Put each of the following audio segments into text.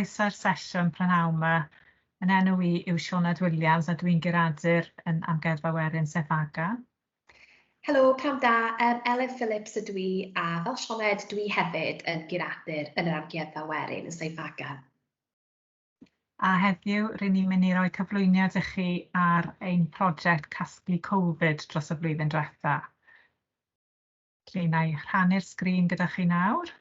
Croeso i'r sesiwn prynhawn 'ma. Yn enw i yw Sioned Williams a dwi'n guradur yn Amgueddfa Werin Sain Ffagan. Helo, pnawn da. Elen Phillips ydw i a fel Sioned dwi hefyd yn guradur yn yr Amgueddfa Werin yn Sain Ffagan. A heddiw ry'n ni'n mynd i roi cyflwyniad i chi ar ein prosiect casglu Covid dros y flwyddyn diwetha. Felly, wna i rhannu'r sgrin gyda chi nawr.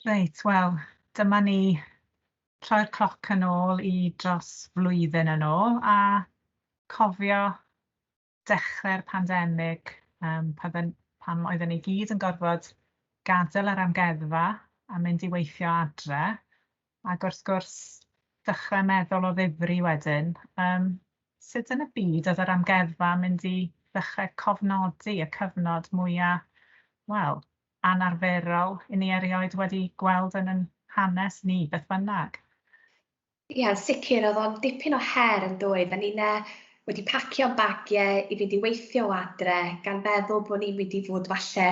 Reit, wel, dyma ni troi'r cloc yn ôl i dros flwyddyn yn ôl a cofio dechrau'r pandemig, pan pan oedden ni gyd yn gorfod gadael yr amgueddfa a mynd i weithio adre, ac wrth gwrs dechrau meddwl o ddifri wedyn, sut yn y byd oedd yr amgueddfa yn mynd i ddechrau cofnodi y cyfnod mwya, wel, anarferol i ni erioed wedi gweld yn ein hanes ni, beth bynnag. Ie, yn sicr, oedd o'n dipyn o her yn doedd. A ni'n wedi pacio'n bagiau i fynd i weithio o adre, gan feddwl bod ni'n mynd i fod falle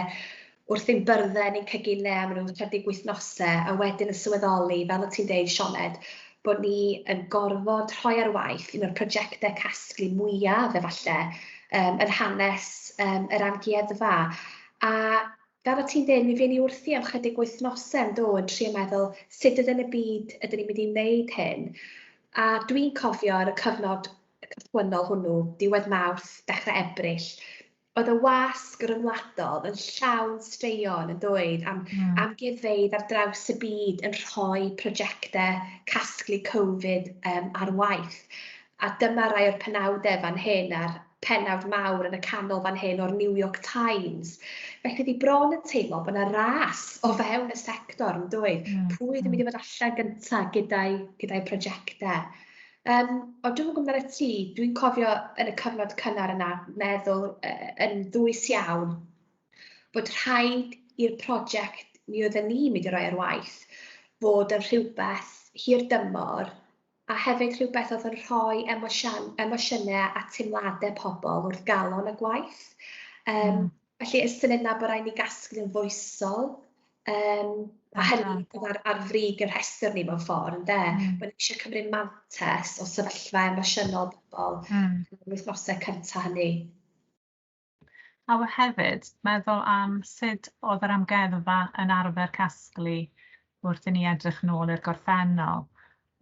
wrth ein byrddau neu'n ceginau am ryw chydig wythnosau, a wedyn yn sylweddoli, fel o ti'n deud, Sioned, bod ni yn gorfod rhoi ar waith un o'r prosiectau casglu mwyaf efallai yn hanes yr amgueddfa. A fel o' ti'n deud, mi fuon ni wrthi am chydig wythnosau yn do, yn trio meddwl sut ydyn y byd ydyn ni'n mynd i wneud hyn. A dwi'n cofio ar y cyfnod cychwynnol hwnnw, diwedd Mawrth, dechrau Ebrill, oedd y wasg ryngwladol yn llawn straeon yn doedd am amgueddfeydd ar draws y byd yn rhoi prosiectau casglu Covid ar waith. A dyma rai o'r penawdau fan hyn a'r pennawd mawr yn y canol fan hyn o'r New York Times. Felly oedd hi bron yn teimlo bod yna ras o fewn y sector yn doedd? Pwy oedd yn mynd i fod allan gyntaf gyda'i gyda prosiectau? Ond dwi'm yn gwybod amdanat ti, dwi'n cofio yn y cyfnod cynnar yna meddwl yn ddwys iawn bod rhaid i'r prosiect mi oedden ni'n mynd i roi ar waith fod yn rhywbeth hir dymor a hefyd rhywbeth oedd yn rhoi emosian, emosiynau a teimladau pobl wrth galon y gwaith. Felly y syniad 'na bod rhaid ni gasglu'n foesol, a hynny oedd ar frig y rhestr ni mewn ffordd, ynde? Bod ni eisiau cymryd mantais o sefyllfa emosiynol pobl yn yr wythnosau cyntaf hynny. A hefyd, meddwl am sut oedd yr amgueddfa yn arfer casglu wrth i ni edrych nôl i'r gorffennol.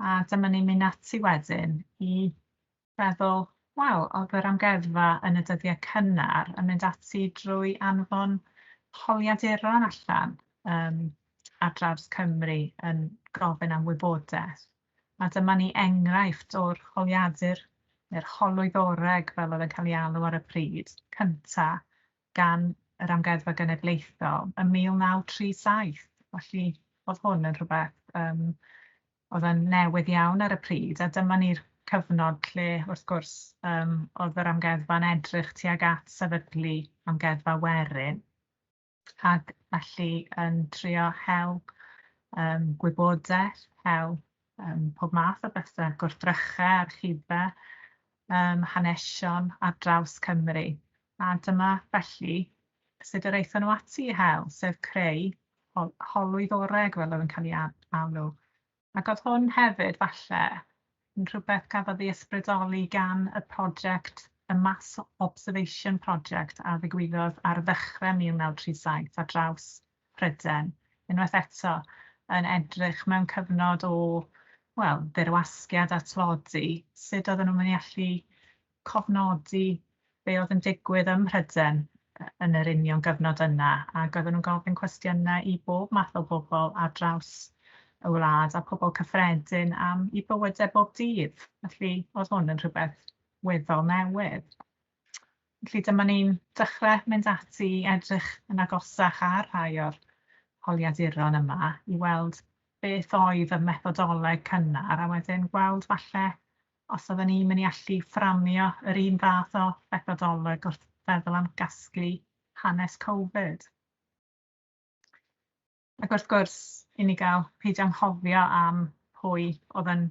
A dyma ni'n mynd ati wedyn i feddwl, wel, oedd yr amgueddfa yn y dyddiau cynnar yn mynd ati drwy anfon holiaduron allan ar draws Cymru yn gofyn am wybodaeth. A dyma ni enghraifft o'r holiadur, neu'r holwyddoreg fel oedd yn cael ei alw ar y pryd, cynta gan yr Amgueddfa Genedlaethol yn 1937. Felly oedd hwn yn rhywbeth oedd yn newydd iawn ar y pryd, a dyma ni'r cyfnod lle, wrth gwrs, oedd yr amgueddfa'n edrych tuag at sefydlu Amgueddfa Werin, ac felly yn trio hel gwybodaeth, hel pob math o bethau, gwrthrychau, archifau, hanesion ar draws Cymru. A dyma felly sut yr aethon nhw ati i hel, sef creu holwyddoreg fel oedd yn cael ei alw. Ac oedd hwn hefyd falle yn rhywbeth gafodd ei ysbrydoli gan y prosiect, y Mass Observation Project a ddigwyddodd ar ddechrau 1937 ar draws Prydain, unwaith eto yn edrych mewn cyfnod o, wel, ddirwasgiad a tlodi, sut oedden nhw'n mynd i allu cofnodi be oedd yn digwydd ym Mhrydain yn yr union gyfnod yna, ac oedden nhw'n gofyn cwestiynau i bob math o bobl ar draws y wlad a pobl cyffredin am eu bywydau bob dydd. Felly oedd hwn yn rhywbeth weddol newydd. Felly dyma ni'n dechrau mynd ati i edrych yn agosach ar rhai o'r holiaduron yma i weld beth oedd y methodoleg cynnar a wedyn gweld falle os oedden ni'n mynd i allu fframio yr un fath o fethodoleg wrth feddwl am gasglu hanes Covid. Ac wrth gwrs, i ni gael peidio anghofio am pwy oedd yn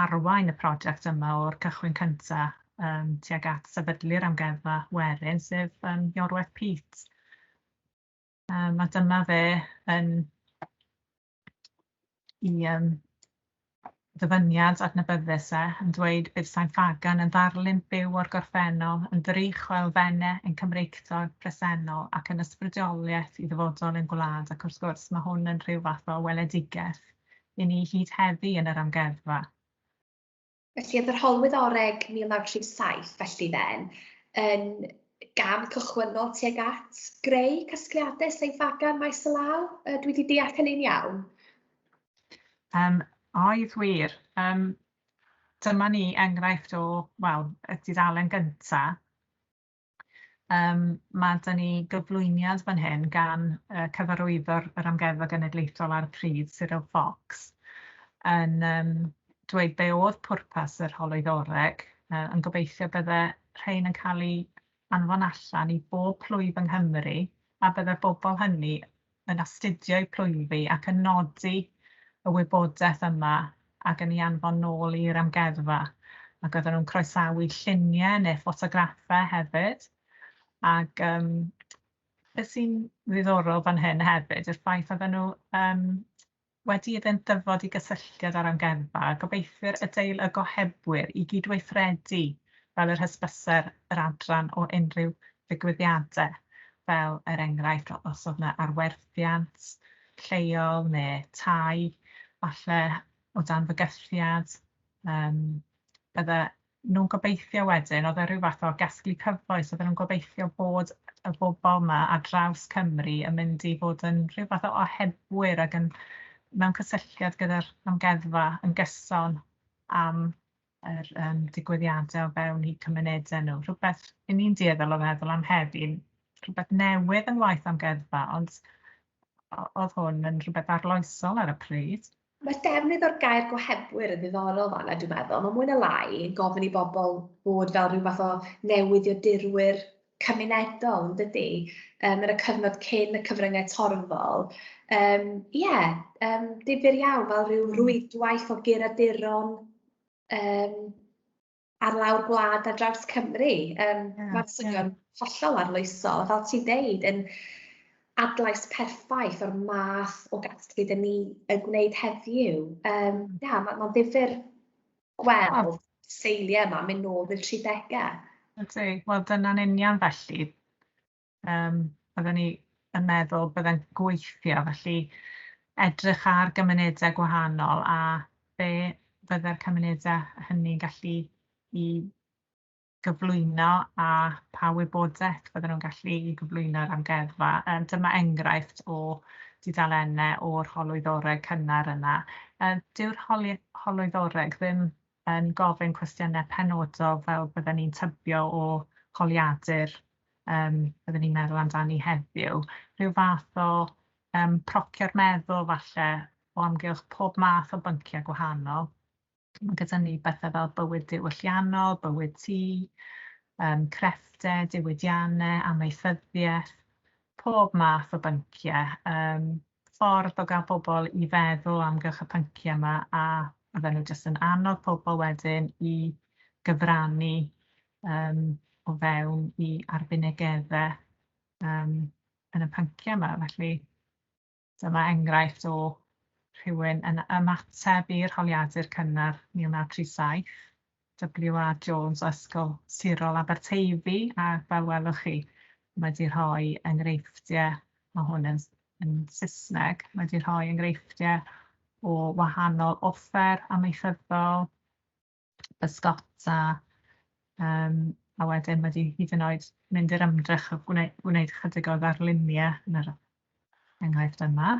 arwain y prosiect yma o'r cychwyn cynta tuag at sefydlu'r Amgueddfa Werin, sef Iorwerth Peate. A dyma fe yn i ddyfyniad adnabyddus e yn dweud bydd Sain Ffagan yn ddarlun byw o'r gorffennol, yn ddrych o elfennau ein Cymreictod presennol ac yn ysbrydoliaeth i ddyfodol ein gwlad. Ac wrth gwrs mae hwn yn rhyw fath o weledigaeth i ni hyd heddi yn yr amgueddfa. Felly oedd yr Holwyddoreg 1937 felly then yn gam cychwynnol tuag at greu casgliadau Sain Ffagan maes o law? Dwi wedi deall hynny'n iawn? Oedd wir. Dyma ni enghraifft o, wel, y dudalen gynta. Mae 'da ni gyflwyniad fan hyn gan cyfarwyddwr yr Amgueddfa Genedlaethol ar y pryd, Cyril Fox, yn dweud be oedd pwrpas yr holwyddoreg, yn gobeithio bydde rhain yn cael eu anfon allan i bob plwyf yng Nghymru, a bydde'r bobl hynny yn astudio eu plwyfi ac yn nodi y wybodaeth yma ac yn ei anfon nôl i'r amgueddfa. Ac oedden nhw'n croesawu lluniau neu ffotograffau hefyd. Ac beth sy'n ddiddorol fan hyn hefyd yw'r ffaith oedden nhw wedi iddynt ddyfod i gysylltiad â'r amgueddfa, gobeithir y deil y gohebwyr i gydweithredu fel yr hysbyser yr adran o unrhyw ddigwyddiadau, fel er enghraifft os oedd yna arwerthiant lleol neu tai, falle o dan fygythiad. Bydde nhw'n gobeithio wedyn, oedd e rhyw fath o gasglu cyfoes, oedden nhw'n gobeithio bod y bobl yma ar draws Cymru yn mynd i fod yn rhyw fath o ohebwyr ac yn mewn cysylltiad gyda'r amgueddfa yn gyson am yr digwyddiadau o fewn eu cymunedau nhw. Rhywbeth 'y ni'n dueddol o feddwl am heddi, rhywbeth newydd yng ngwaith amgueddfa, ond oedd hwn yn rhywbeth arloesol ar y pryd. Mae'r defnydd o'r gair gohebwyr yn ddiddorol fan'na dwi'n meddwl. Mae mwy na lai yn gofyn i bobl fod fel rhyw fath o newyddiadurwyr cymunedol, yn dydy? Yn y cyfnod cyn y cyfryngau torfol. Ie, difyr iawn, fel rhyw rwydwaith o guraduron ar lawr gwlad ar draws Cymru. Mae'n swnio'n hollol arloesol, fel ti'n deud, yn adlais perffaith o'r math o gasglu dyn ni yn gwneud heddiw. Ia, mae'n ddifyr gweld seiliau yma mynd nôl i'r 30au. Ydy, wel dyna'n union felly. Oedden ni yn meddwl bydde'n gweithio, felly edrych ar gymunedau gwahanol a be fydde'r cymunedau hynny'n gallu i gyflwyno a pa wybodaeth fydden nhw'n gallu i gyflwyno i'r amgueddfa. Dyma enghraifft o dudalennau o'r holwyddoreg cynnar yna. Dyw'r holwyddoreg ddim yn gofyn cwestiynau penodol fel bydden ni'n tybio o holiadur bydden ni'n meddwl amdani heddiw. Rhyw fath o procio'r meddwl falle o amgylch pob math o bynciau gwahanol. Mae gyda ni bethau fel bywyd diwylliannol, bywyd tŷ, crefftau, diwydiannau, amaethyddiaeth, pob math o bynciau. Ffordd o gael bobl i feddwl am amgylch y pynciau yma, a oedden nhw jyst yn annog pobl wedyn i gyfrannu o fewn i arbenigeddau yn y pynciau yma. Felly dyma enghraifft o rhywun yn ymateb i'r holiadur cynnar 1937, W.R. Jones o Ysgol Sirol Aberteifi, a fel welwch chi, mae wedi rhoi enghreifftiau, mae hwn yn Saesneg, mae wedi rhoi enghreifftiau o wahanol offer amaethyddol, bysgota, a wedyn mae wedi hyd yn oed mynd i'r ymdrech o gwneud chydig o ddarluniau yn yr enghraifft yma.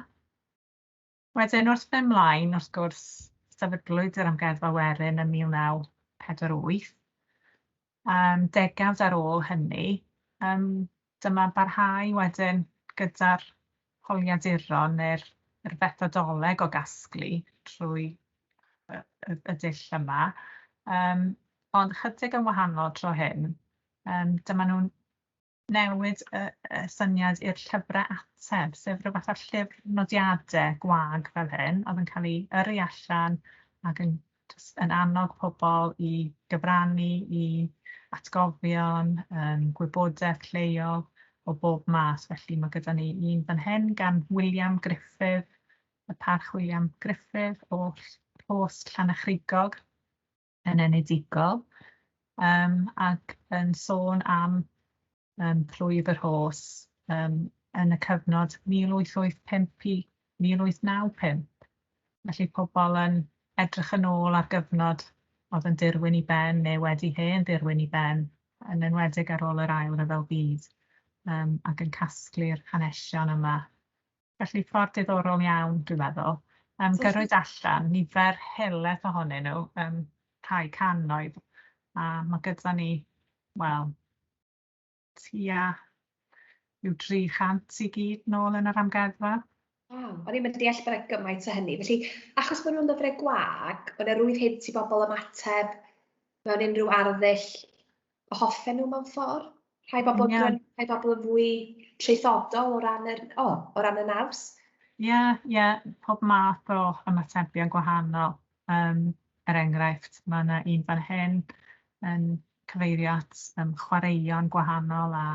Wedyn wrth fynd ymlaen, wrth gwrs, sefydlwyd yr Amgueddfa Werin yn 1948. Degawd ar ôl hynny, dyma barhau wedyn gyda'r holiaduron neu'r fethodoleg o gasglu trwy y dull yma. Ond chydig yn wahanol tro hyn. Dyma nhw'n newid y syniad i'r llyfrau ateb, sef rhyw fath o llyfr nodiadau gwag fel hyn, oedd yn cael ei yrru allan ac yn jyst yn annog pobl i gyfrannu i atgofion, gwybodaeth lleol o bob math. Felly mae gyda ni un fan hyn gan William Griffith, y Parch William Griffith o Rhos Llanychrugog yn enedigol, ac yn sôn am plwyf y Rhos yn y cyfnod 1885 i 1895. Felly pobl yn edrych yn ôl ar gyfnod oedd yn dirwyn i ben neu wedi hen ddirwyn i ben, yn enwedig ar ôl yr Ail Ryfel Byd, ac yn casglu'r hanesion yma. Felly ffordd diddorol iawn, dwi'n meddwl. Gyrrwyd allan nifer helaeth ohonyn nhw, rhai cannoedd, a mae gyda ni, wel, tua ryw 300 i gyd nôl yn yr amgueddfa. Waw, o'n i'm yn deall bod 'na gymaint o hynny. Felly, achos bod nhw'n lyfrau gwag, oedd 'na rwydd hynt i bobl ymateb mewn unrhyw arddull hoffen nhw mewn ffordd? Rhai bobl yn rhai bobl yn fwy traethodol o ran yr, o, o ran y naws? Ie, ie, pob math o ymatebion gwahanol. Er enghraifft, mae yna un fan hyn yn cyfeirio at chwaraeon gwahanol a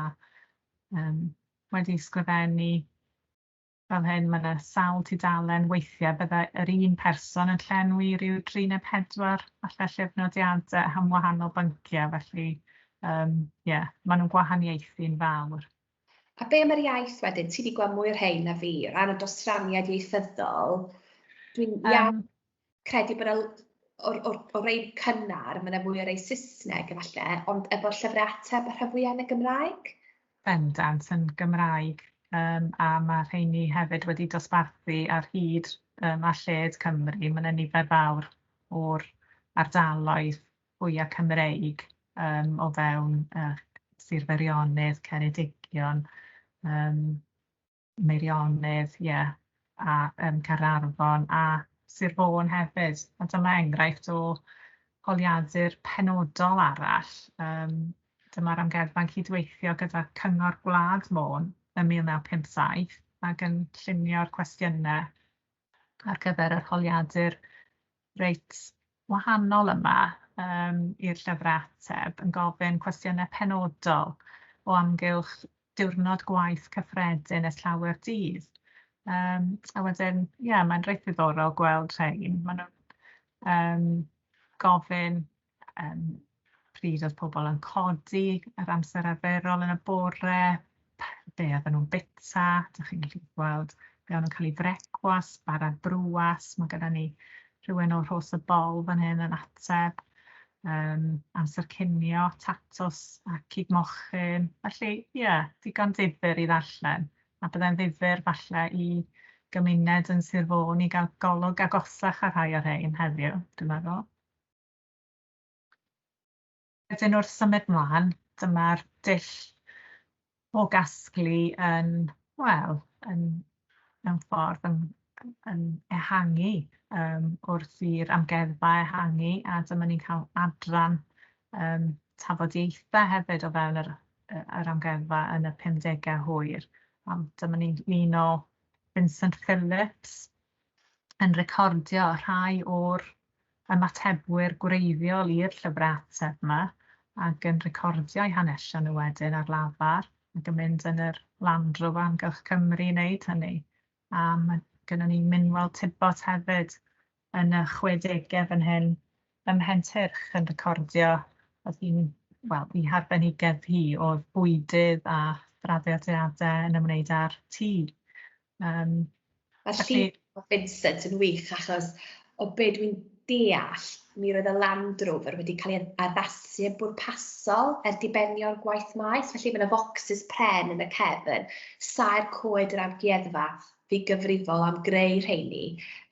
wedi ysgrifennu fel hyn. Mae yna sawl tudalen, weithiau bydde yr un person yn llenwi rhyw 3 neu 4 falle llyfrnodiadau am wahanol bynciau, felly ie, maen nhw'n gwahaniaethu'n fawr. A be am yr iaith wedyn? Ti wedi gweld mwy o'r rhain na fi, o ran y dosraniad ieithyddol. Dwi'n iawn credu bod o'r rei cynnar, mae yna fwy o rei Saesneg efallai, ond efo'r llyfrau ateb y rhan fwyaf yn y Gymraeg? Bendant yn Gymraeg, a mae rheini hefyd wedi dosbarthu ar hyd a lled Cymru. Mae yna nifer fawr o'r ardaloedd fwyaf Cymreig o fewn Sir Feirionnydd, Ceredigion, Meirionnydd, ie, a Caernarfon a Sir Fôn hefyd. A dyma enghraifft o holiadur penodol arall. Dyma'r amgueddfa'n cydweithio gyda Cyngor Gwlad Môn ym 1957 ac yn llunio'r cwestiynau ar gyfer yr holiadur reit wahanol yma i'r llyfrau ateb, yn gofyn cwestiynau penodol o amgylch diwrnod gwaith cyffredin ers llawer dydd. A wedyn, ie, mae'n reit ddiddorol gweld rhain. Maen nhw'n gofyn pryd oedd pobl yn codi ar amser arferol yn y bore, be oedden nhw'n bita, dach chi'n gallu gweld be o'n nhw'n cael ei frecwas, bara brwas, mae gyda ni rhywun o Rhos y Bol fan hyn yn ateb, amser cinio, tatws a cig mochyn. Felly, ie, digon difyr i ddarllen, a byddai'n ddifyr falle i gymuned yn Sir Fôn i gael golwg agosach ar rhai o'r rhain heddiw, dwi'n meddwl. Wedyn wrth symud mlaen, dyma'r dull o gasglu yn, wel, yn mewn ffordd yn ehangu wrth i'r amgueddfa ehangu, a dyma ni'n cael adran tafodieithau hefyd o fewn yr amgueddfa yn y 50au hwyr. A dyma ni'n un o Vincent Phillips yn recordio rhai o'r ymatebwyr gwreiddiol i'r llyfrau ateb yma ac yn recordio eu hanesion nhw wedyn ar lafar ac yn mynd yn yr Land Rover amgylch Cymru i wneud hynny. A mae gynnon ni Minwel Tibbot hefyd yn y 60au fan hyn ym Mhentyrch yn recordio, oedd hi'n, wel, ei harbenigedd hi oedd bwydydd a thraddodiadau yn ymwneud â'r tŷ. Mae'r llun o Vincent yn wych achos o be dwi'n deall, mi roedd y Land Rover wedi cael ei addasu yn bwrpasol er dibenion gwaith maes, felly mae yna focsys pren yn y cefn, saer coed yr amgueddfa fu gyfrifol am greu rheini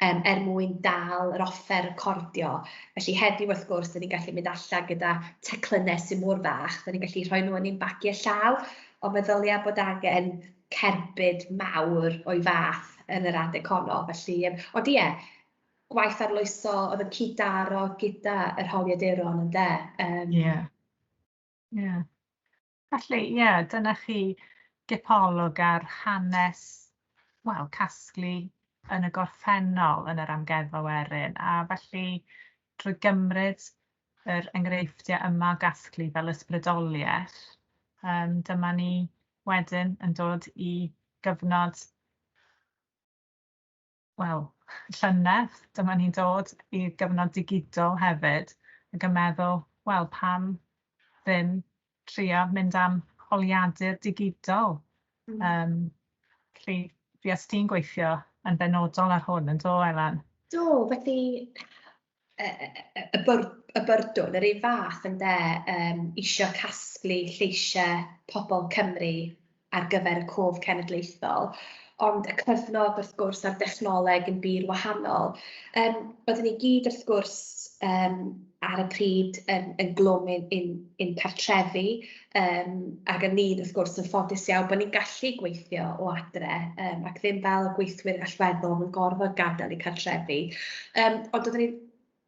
er mwyn dal yr offer recordio. Felly heddiw wrth gwrs, dyn ni'n gallu mynd allan gyda teclynnau sy'n mor fach, dyn ni'n gallu rhoi nhw yn ein bagiau llaw, ond meddylia bod angen cerbyd mawr o'i fath yn yr adeg honno. Felly, ond ie, gwaith arloesol oedd yn cyd-daro gyda yr holiaduron ynde. Ie, ie. Felly ie, dyna chi gipolwg ar hanes, wel, casglu yn y gorffennol yn yr Amgueddfa Werin, a felly drwy gymryd yr enghreifftiau yma o gasglu fel ysbrydoliaeth, dyma ni wedyn yn dod i gyfnod, wel, llynedd, dyma ni'n dod i gyfnod digidol hefyd, ac yn meddwl, wel, pam ddim trio mynd am holiadur digidol? Felly, fuest ti'n gweithio yn benodol ar hwn, yn do, Elen? Do, felly y byrdwn yr un fath ynde, isio casglu lleisiau pobl Cymru ar gyfer y cof cenedlaethol, ond y cyfnod wrth gwrs a'r dechnoleg yn bur wahanol. Oedden ni gyd wrth gwrs ar y pryd yn glwm i'n cartrefi, ac yn ni wrth gwrs yn ffodus iawn bod ni'n gallu gweithio o adre, ac ddim fel y gweithwyr allweddol yn gorfod gadael eu cartrefi. Ond oedden ni,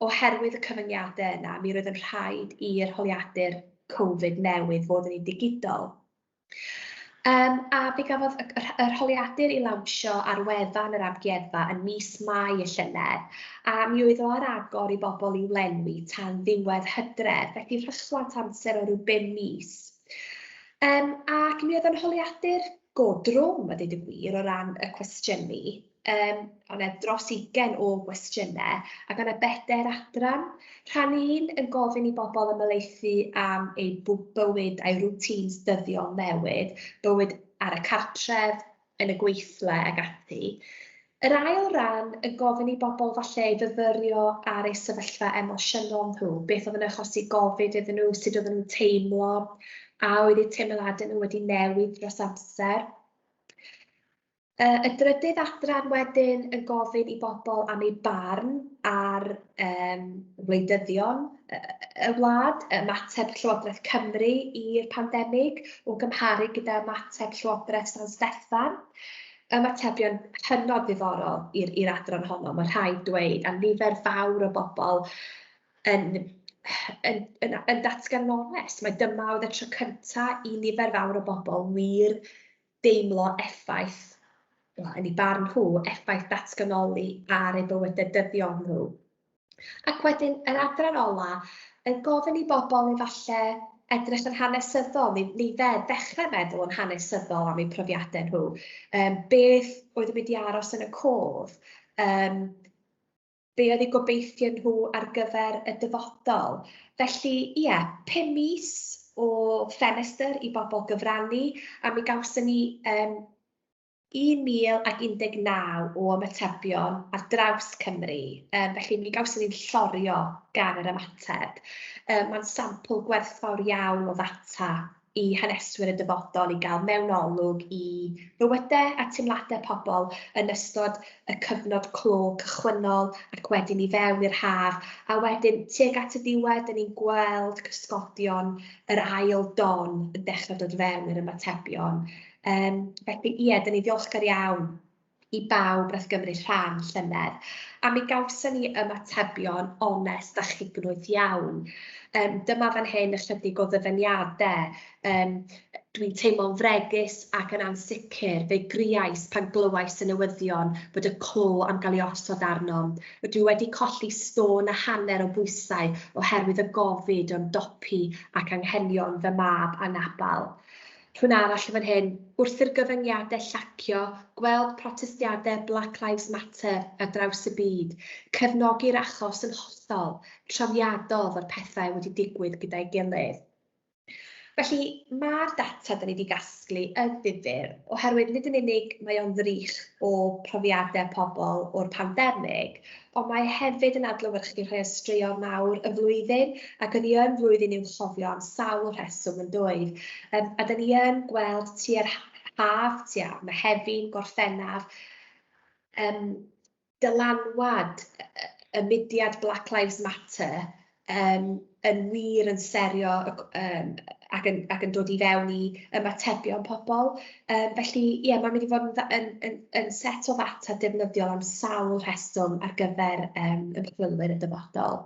oherwydd y cyfyngiadau yna, mi roedd yn rhaid i'r holiadur Covid newydd fod yn un digidol. A fe gafodd yr holiadur ei lawnsio ar wefan yr amgueddfa yn mis Mai y llynedd, a mi oedd o ar agor i bobl i'w lenwi tan ddiwedd Hydref, felly rhychwant amser o ryw 5 mis. Ac mi oedd o'n holiadur go drwm, a dweud y gwir, o ran y cwestiynu. O'n e dros 20 o gwestiynau, ac o'n e 4 adran. Rhan 1 yn gofyn i bobl ymhelaethu am eu bywyd a'u routines dyddiol newydd, bywyd ar y cartref, yn y gweithle ac ati. Yr ail ran yn gofyn i bobl falle i fyfyrio ar eu sefyllfa emosiynol nhw, beth oedd yn achosi gofid iddyn nhw, sut oedden nhw'n teimlo, a oedd eu teimladau nhw wedi newid dros amser. Y drydydd adran wedyn yn gofyn i bobl am eu barn ar wleidyddion y wlad, ymateb Llywodraeth Cymru i'r pandemig o gymharu gyda ymateb Llywodraeth San Steffan. Ymatebion hynod ddiddorol i'r adran honno, mae rhaid dweud, a nifer fawr o bobl yn datgan yn onest. Mae dyma oedd y tro cyntaf i nifer fawr o bobl wir deimlo effaith, wel, yn eu barn nhw, effaith datganoli ar eu bywydau dyddiol nhw. Ac wedyn, yr adran ola, yn gofyn i bobl efallai edrych yn hanesyddol, neu fe ddechrau meddwl yn hanesyddol am eu profiadau nhw. Beth oedd yn mynd i aros yn y cof? Be oedd eu gobeithio nhw ar gyfer y dyfodol? Felly, ie, 5 mis o ffenestr i bobl gyfrannu, a mi gawson ni 1,019 o ymatebion ar draws Cymru. Felly mi gawson ni'n llorio gan yr ymateb. Mae'n sampl gwerthfawr iawn o ddata i haneswyr y dyfodol i gael mewnolwg i fywydau a teimladau pobl yn ystod y cyfnod clo cychwynnol ac wedyn i fewn i'r haf, a wedyn tuag at y diwedd 'dan ni'n gweld cysgodion yr ail don yn dechrau dod fewn i'r ymatebion. Felly ie, 'dan ni'n ddiolchgar iawn i bawb wnaeth gymryd rhan llynedd, a mi gawson ni ymatebion onest a chignwyth iawn. Dyma fan hyn ychydig o ddyfyniadau. Dwi'n teimlo'n fregus ac yn ansicr, fe griais pan glywais y newyddion bod y clo am gael ei osod arnom. Rydw i wedi colli stôn a hanner o bwysau oherwydd y gofid o'n dopi ac anghenion fy mab anabal. Rhywun arall yn fan hyn, wrth i'r gyfyngiadau llacio, gweld protestiadau Black Lives Matter ar draws y byd, cefnogi'r achos yn hollol, trawiadol fod pethau wedi digwydd gyda'i gilydd. Felly, mae'r data da ni wedi gasglu yn ddifyr, oherwydd nid yn unig mae o'n ddrych o profiadau pobl o'r pandemig, ond mae hefyd yn adlewyrchu rhai o straeon mawr y flwyddyn, ac oedd hi yn flwyddyn i'w chofio am sawl rheswm yn doedd. A da ni yn gweld tua'r haf, tua Mehefin, Gorffennaf, dylanwad y mudiad Black Lives Matter yn wir yn serio ac yn dod i fewn i ymatebion pobl. Felly, ie, mae'n mynd i fod yn set o ddata defnyddiol am sawl rheswm ar gyfer ymchwilwyr y dyfodol.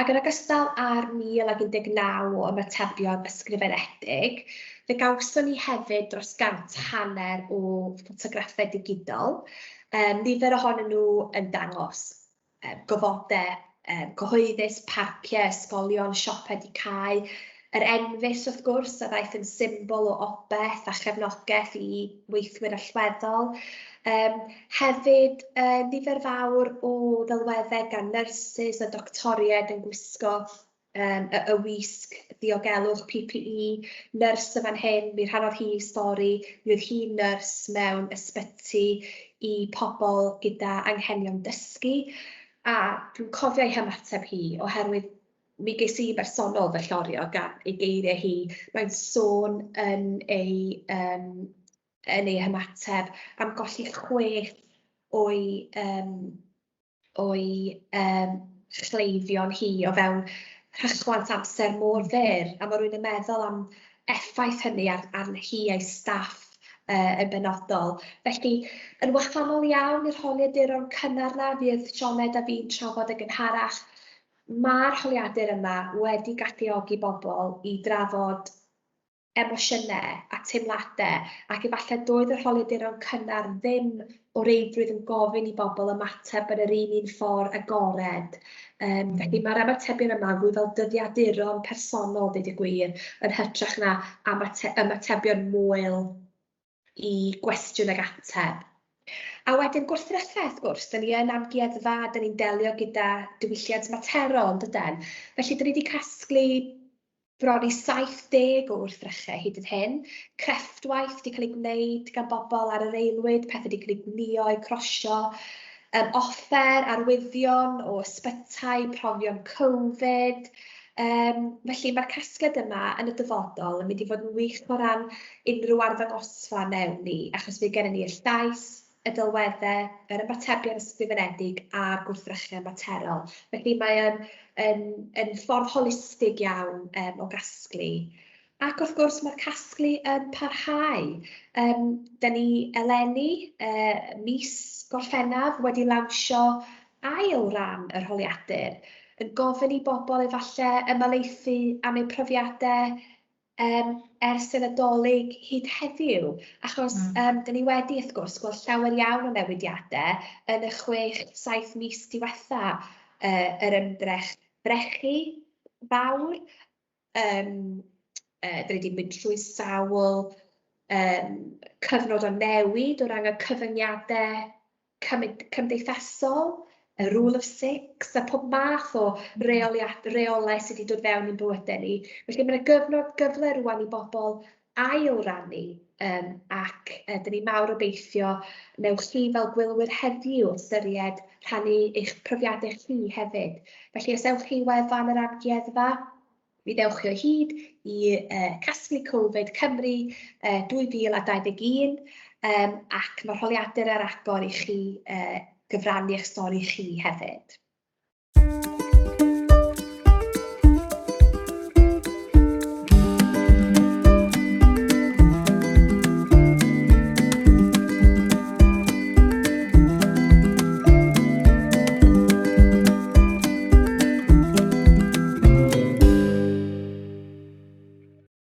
Ac yn ogystal â'r 1,019 o ymatebion ysgrifenedig, fe gawson ni hefyd dros 150 o ffotograffau digidol, nifer ohonyn nhw yn dangos gofodau cyhoeddus, parciau, ysgolion, siopau 'di cau, yr enfys wrth gwrs a ddaeth yn symbol o obaith a chefnogaeth i weithwyr allweddol. Hefyd nifer fawr o ddelweddau gan nyrsys a doctoriaid yn gwisgo y wisg ddiogelwch PPE, nyrs yn fan hyn, mi rhannodd hi ei stori, mi oedd hi'n nyrs mewn ysbyty i pobl gyda anghenion dysgu, a dwi'n cofio ei hymateb hi oherwydd mi ges i bersonol fy llorio gan ei geiriau hi. Mae'n sôn yn ei, um, yn ei hymateb am golli chwech o'i, um, o'i um, chleifion hi o fewn rhychwant amser mor fyr, a mae rhywun yn meddwl am effaith hynny ar, arni hi a'i staff yn benodol. Felly, yn wahanol iawn i'r holiaduron cynnar 'na fuodd Sioned a fi'n trafod yn gynharach, ma'r holiadur yma wedi galluogi bobl i drafod emosiynau a teimladau, ac efallai doedd yr holiaduron cynnar ddim o reidrwydd yn gofyn i bobl ymateb yn yr un un ffordd agored. Felly mae'r ymatebion yma fwy fel dyddiaduron personol, deud y gwir, yn hytrach na ymatebion moel i gwestiwn ag ateb. A wedyn gwrthrychau, wrth gwrs, dan ni yn amgueddfa, dan ni'n delio gyda diwylliant materol, yn dyden? Felly, dan ni wedi casglu bron i 70 o wrthrychau hyd yn hyn. Crefftwaith 'di cael ei gwneud gan bobl ar yr aelwyd, pethau 'di cael eu gwnïo, eu crosio, offer, arwyddion o ysbytai, profion Covid. Felly mae'r casgliad yma yn y dyfodol yn mynd i fod yn wych o ran unrhyw arddangosfa wnewn ni, achos fydd gennym ni y llais, y delweddau, yr ymatebion ysgrifenedig a'r gwrthrychau materol. Felly mae yn, yn, yn ffordd holistig iawn o gasglu. Ac wrth gwrs mae'r casglu yn parhau. Da ni eleni, mis Gorffennaf, wedi lawnsio ail ran yr holiadur, yn gofyn i bobl efallai ymhelaethu am eu profiadau ers y Nadolig hyd heddiw, achos dan ni wedi, wrth gwrs, gweld llawer iawn o newidiadau yn y 6, 7 mis diwetha, yr ymdrech brechu fawr. Dan ni 'di mynd trwy sawl cyfnod o newid o ran y cyfyngiadau cymdeithasol, y rule of six a pob math o reolau sydd wedi dod fewn i'n bywydau ni. Felly mae 'na gyfnod, gyfle rŵan i bobl ail rannu ac dan ni mawr obeithio wnewch chi fel gwylwyr heddiw ystyried rhannu eich profiadau chi hefyd. Felly os ewch chi i wefan yr amgueddfa, mi ddewch chi o hyd i Casglu Covid Cymru 2021 ac mae'r holiadur ar agor i chi gyfrannu eich stori chi hefyd.